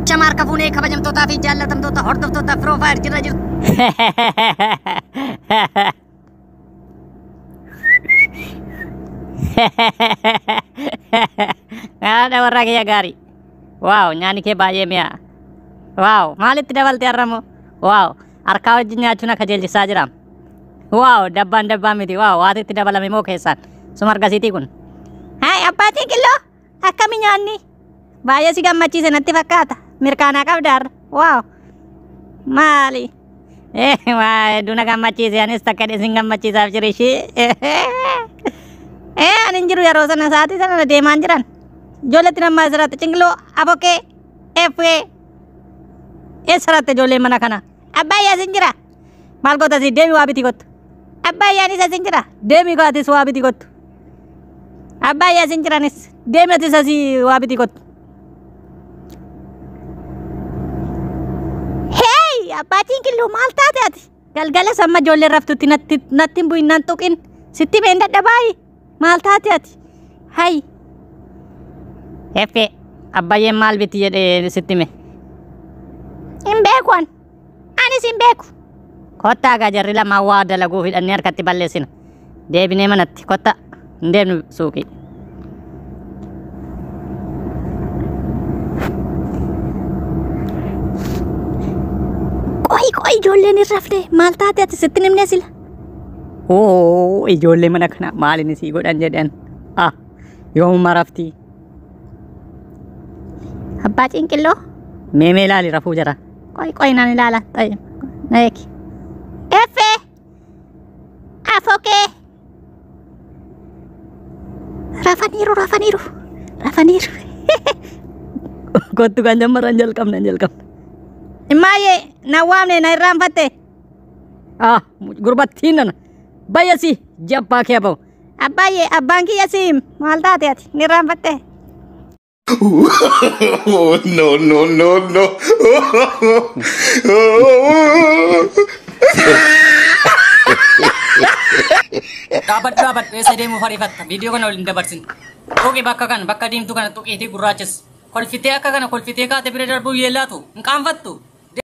Ashama harka fuunee kabajamtootaa fi jaallatamtoota hordoftoota Firoofaayir jirra jirtu. Haadha warraa kiyya gaarii. Waaw, nyaanni kee baay'ee mi'aa. Waaw, maalitti dabalte har'amoo? Waaw, harkaa wajjin nyaachuun akka jeelchisaa jira. Waaw, dabbaan dabbaa miti. Waaw, waati itti dabalame moo keessaan? Suma argasiitii kun. Haay, abbaatiin qilloo akkami nyaanni? Baay'ee si gammachiise natti fakkaata. Mirkaanaa qabda har'a. Waaw. Maali? Waa hedduu na gammachiise, anis takka isin gammachiisaaf jira ishee. Ani hin jiru yeroo sana, sa'aatii sana deemaan jiran. Ijoolleetti nama asirratti cingiloo afokee effee eessarratti ijoolleen mana kana. Abbaayyaa asin jira. Maal goota asii? Deemi waa biti kottu. Abbaayyaa asin jira. Deemi atis waa biti kottu. Abbaayyaa asin jiranis deemi atis asii waa biti kottu. Hey, abbaatiin qilloo maal taate ati? Galgala samma ijoolleen raftutti natti natti hin bu'in, nan tuqin. Sitti meen dadhabaayi. Maal taate ati? Hay. Effee, abbayyeen maal biti jedhee sitti hime? Hin beeku an. Anis hin beeku. Kottaa gaa, jarri lamaan waa dalaguu hidhannee harkatti balleessina. Deebinee manatti kottaa, hin deemnu suuqii. Qoy qoy, ijoolleen hin rafne, maal taate ati? Sitti himne sila. Oo, ijoollee mana kana maalin isii godhan jedhan. Ah, yoomuma raftii. Abbaa cinqilloo. Mee mee ilaali, rafuu jira. Qoy qoy, nan ilaala. Qoy na eegi. Effee. Afokee. Rafaniiru, rafaniiru, rafaniiru. Kottu kan jammaran, jalqabna jalqabna. Immaayyee na waamne na irraanfatte. Ah, gurbattiin nana. Bayyasi jabbaa kee bahu. Abbaayye, abbaan kiyya siim maal taate ati ni irraanfatte? Oh, no, no, no, no. Dhaabadhu dhaabadhu, eessa deemuuf ariifatta? Viidiyoo kana waliin dabarsin. Tuqi bakka kana, bakka diimtuu kana tuqiitii gurraachis. Kolfitee akka kana kolfitee kaate bira darbuu yeellaatu hin qaanfattu.